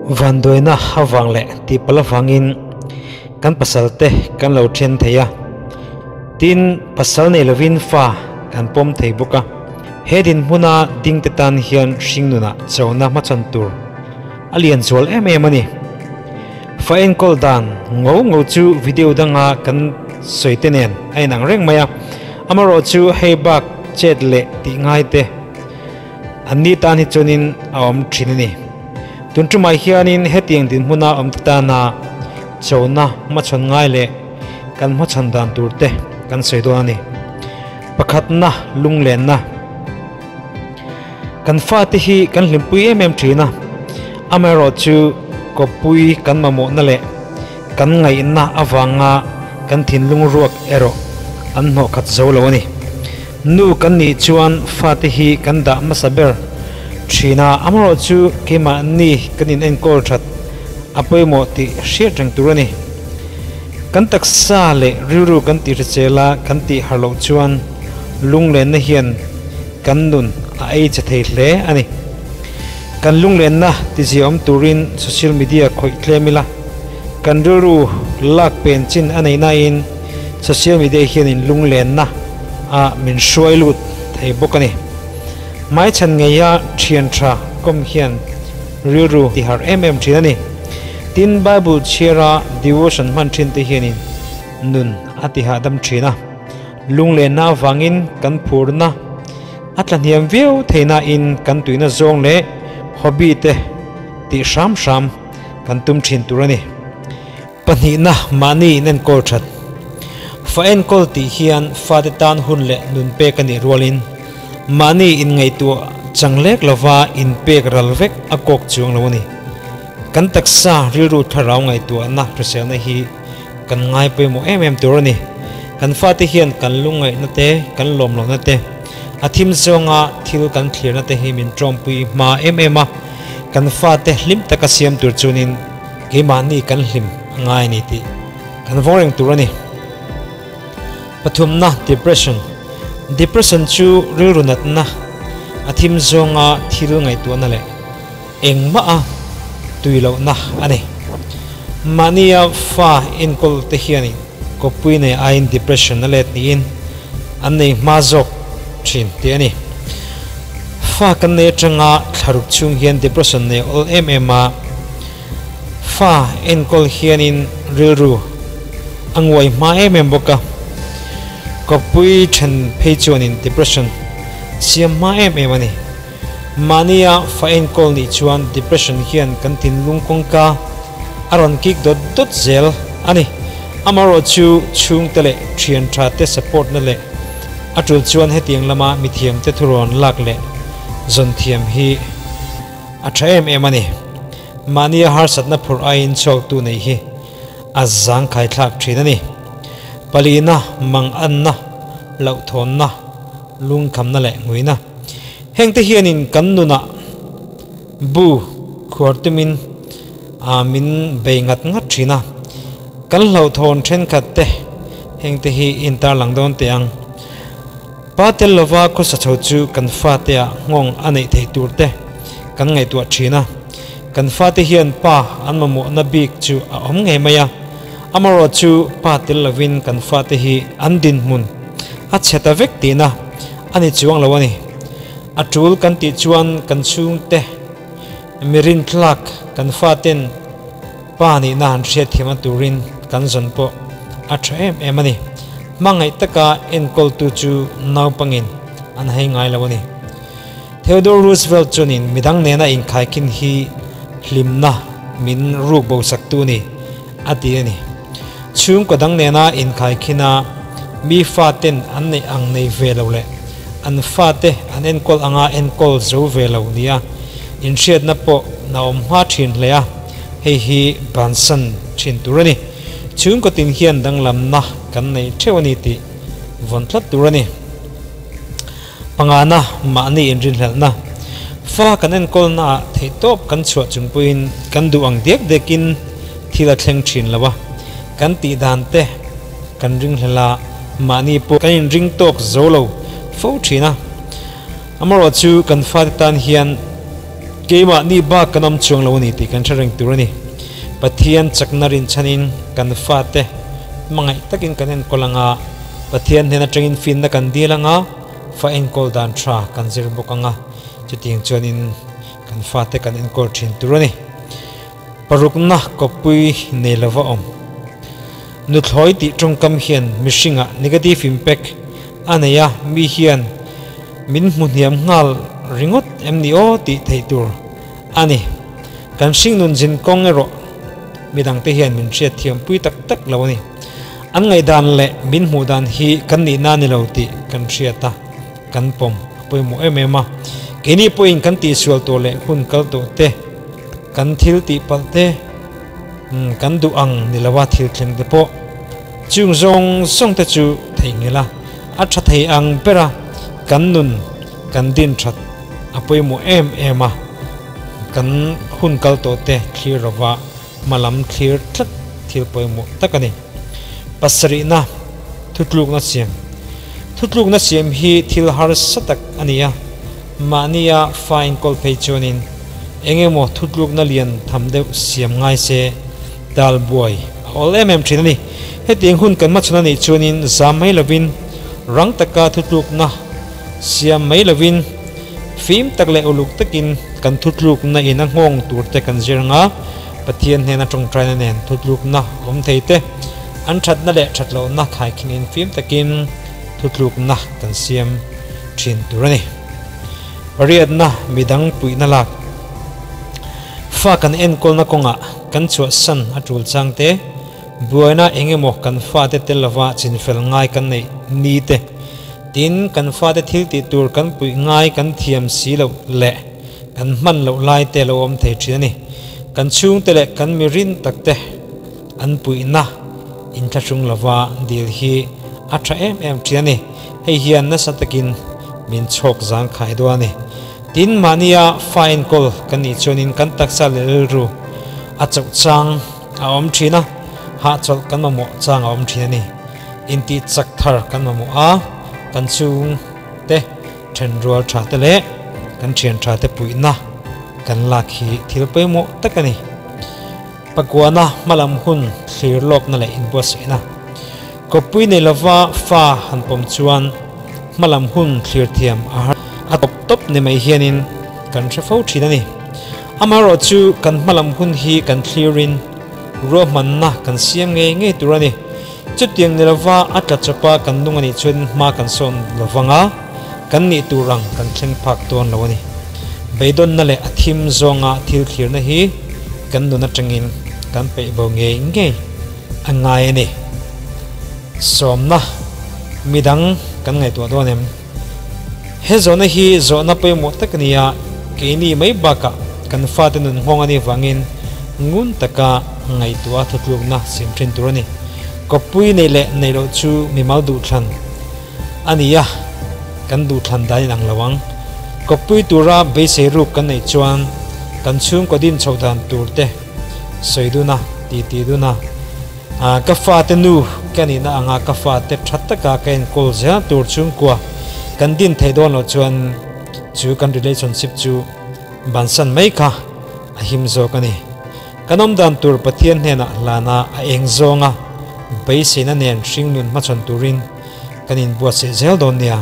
Vanduaina avang leh tihpalh avangin kan pasal te kan lo then thei a, tin pasal nei lovin fa kan pawm thei bawk a. He dinhmuna ding te tan hian hringnunah chona hmachhawn tur a lian zual em em a ni. Fa enkawl dan ngo ngo chu video danga kan sawi te nen a inang reng mai a, amaherawhchu hei bak chet leh tih ngai te An ni tan hi chuanin a awm thin a ni. Tun tumah hianin hetiang dinhmuna awm te tana chona hmachhawn ngai leh kan hmachhawn dan tur te kan sawi dawn a ni. Pakhatna lunglenna. Kan fate hi kan hlimpui em em thin a, amaherawhchu kawppui kan mamawhna leh kan ngaihna avanga kan thinlung ruak erawh an hnawhkhat zo lo a ni. Nu kan nih chuan fate hi kan dah hmasa ber thin a, amaherawhchu keimahni kan in enkawl that a pawimawh tih hriat reng tur a ni. Kan taksa leh rilru kan tih hrichel a, kan tih harh loh chuan lunglenna hian kan nun a ei che thei hle a ni. Kan lunglenna tiziaawm turin social media khawih tlem ila, kan rilru lak pen chin a neih nain social media hianin lunglenna a min hruai lut thei bawk a ni. Hmaichhan ngeia thian tha kawm hian rilru ti harh em em thin a ni. Tin, Bible chhiara devotion hman thin te hianin nun a ti hahdam thin a. Lunglenna avangin kan phurna a tlahniam viau theihnain kan tuihna zawng leh hobby te tih hram hram kan tum thin tur a ni. Pahnihna, mahni in enkawl that. Fa enkawl tih hian fate tan hun leh nun pek a nih rualin mahni inngaihtuah chang lek lova inpek ral vek a kawk chuang lo a ni. Kan taksa rilru thlarau ngaihtuahna hriselna hi kan ngai pawimawh em em tur a ni. Kan fate hian kan lungngaihna te, kan lawmlohna te, a thim zawnga thil kan thlirna te hi min tawmpui hma em em a, kan fate hlim taka siam tur chuanin, Keimahni kan hlim a ngai a ni tih kan vawng reng tur a ni. Pathumna, Depression. Depression chu rilru natna, a thim zawnga thil ngaihtuahna leh engmah a tui lohna a ni. Mahnia fa enkawl te hianin kawppui nei aiin depression a let niin an nei hma zawk thin tih a ni. Fa kan nei atanga thlaruk chhung hian depression nei awl em em a, Fa enkawl hianin rilru a nguai hma em em bawk a, kawppui then phei chuanin depression siam hma em em a ni. Mahnia fa enkawl nih chuan depression hian kan thinlung kawngka a rawn kik dawt dawt zel a ni. Amaherawhchu chhungte leh thian tha te support na leh a tul chuan hetiang lama mithiamte thurawn lak leh zawn thiam hi A tha em em a ni. Mahnia harsatna phurh aiin chhuaktu nei hi a zangkhai thlak thin a ni. Palina, manganna, hlauhthawnna, lungkhamna leh nguina. Hengte hianin kan nunah bu khuar tumin a min bei ngat ngat thin a. Kan hlauhthawn thenkhat te hengte hi intarlang dawn teh ang. Pa tel lova khawsa chho chu kan fate ah nghawng a neih theih tur te kan ngaihtuah thin a. Kan fate hian pa an mamawhna bik chu a awm ngei mai a. Amaherawh chu pa tel lovin kan fate hi an dinhmun a chhe ta vek tihna a ni chuang lo a ni. A tul kan tih chuan kan chhungte mi rintlak kan faten Pa nihna han hriatthiam a turin kan zawn pawh a tha em em a ni. Hmangaih taka enkawltu chu naupangin an hei ngai lo a ni. Theodore Roosevelt chuanin midang nena inkhaikhin hi hlimna min ruk bosaktu a ni a ti a ni. Chhungkaw dang nena inkhaikhin a mi faten an neih ang nei ve lo leh an fate an enkawl anga enkawl zo ve lo nia inhriatna pawh na awm hma thin hle a. Hei hi bansan thin tur a ni. Chhungkaw tin hian danglamna kan nei theuh a ni tih vawn tlat tur a ni. Pangana, mahni inrinhlelhna. Fa kan enkawlnaah theihtawp kan chhuah chung pawhin kan duh ang diak diakin thil a thleng thin lo a. Kan tih dan te kan ringhlel a, mahni pawh kan inring tawk zo lo fo thin a. Amaherawhchu kan fate tan hian. Keimahni bak kan awm chuang lo a ni tih kan hre reng tur a ni. Pathian chakna rinchhanin kan fate hmangaih takin kan enkawl ang a, Pathian hnen atangin finna kan dil ang a, fa enkawl dan tha kan zir bawk ang a, chutiang chuanin kan fate kan enkawl thin tur a ni. Parukna kawppui nei lova awm. Nuthlawi tih tawngkam hian mihringah negative impact a nei a, mi hian min hmu hniam nghal ringawt em ni aw tih theih tur a ni. Kan hringnun zin kawng erawh midangte hian min hriat thiam pui tak tak lo a ni. An ngaihdan leh min hmuh dan hi kan nihna a ni lo tih kan hriat a, kan pawm a pawimawh em em a. Keini pawhin kan tihsual tawh leh hun kal tawh te, kan thil tih palh te, kan duh ang ni lova thil thleng te pawh chung zawng zawng te chu theihnghilh a, a tha thei ang bera kan nun kan din that a pawimawh em em a, kan hun kal tawh te thlir lova hma lam thlir tlat thil pawimawh tak a ni. Pasarihna, Thutlukna siam Thutlukna siam hi thil harsa tak a ni a, mahnia fa enkawl phei chuanin eng emaw thutlukna lian tham deuh siam ngai se dal buai a awl em em thin a ni. Hetiang hun kan hmachhawn a nih chuanin zam mai lovin rang taka thutlukna siam mai lovin fim tak leh uluk takin kan thutlukna in a nghawng tur te kan zir anga Pathian hnena tawngtaina nen thutlukna awm thei te an thatna leh thatlohna khaikhinin fim takin thutlukna kan siam thin tur a ni. Pariatna midang puihna lak fa kan enkawlna kawngah kan chhuahsan a tul chang te, buaina eng emaw kan fate tel lova chinfel ngai kan neih ni te, tin kan fate thil tih tur kan puih ngai kan thiam si loh leh kan hman loh lai te lo awm thei thin a ni. Kan chhungte leh kan mi rin tak te an puihna inthlahrung lova dil hi a tha em em thin a ni. Hei hian nasa takin min chhawk zang khai dawn a ni. Tin, mahnia fa enkawl kan nih chuanin kan taksa leh rilru a chauh chang a awm thin a, hahchawlh kan mamawh chang a awm thin a ni. Intih chak thar kan mamawh a, kan chhungte thenrual tha te leh kan thian tha te puihna kan lak hi thil pawimawh tak a ni. Pakuana hmalam hun thlir lawkna leh inbuatsaihna. Kawppui nei lova fa han pawm chuan hmalam hun thlir thiam a har a tawp tawp ni mai hianin kan hre fo thin a ni. Amaherawh chu kan hmalam hun hi kan thlirin ruahmanna kan siam ngei ngei tur a ni. Chutiang ni lova a tla chawpa kan nung a nih chuan hma kan sawn lovang a, kan nih tur ang kan thleng phak dawn lo a ni. Beidawnna leh a thim zawnga thil thlirna hi kan nun atangin kan peih bo ngei ngei a ngai a ni. Sawmna midang kan ngaihtuah dawn em? He zawhna hi zawhna pawimawh tak a ni a, keini mai bakah kan fate nun nghawng a nih vangin ngun taka ngaihtuah thutlukna siam thin tur a ni. Kawppui neih leh neih loh chu mimal duhthlan a ni a, kan duhthlan dan inang lo ang. Kawppui tura beisei ruk kan neih chuan kan chhungkaw din chhoh dan tur te sawi dun a, titi dun a. Ka fate nu ka nihna anga ka fate tha taka ka enkawl zel tur chhungkua kan din theih dawn loh chuan chu kan relationship chu bansan mai kha a him zawk a ni. Kan awmdan tur Pathian hnenah hlana a eng zawnga beiseina nen hringnun hmachhawn turin kan inbuatsaih zel dawn nia.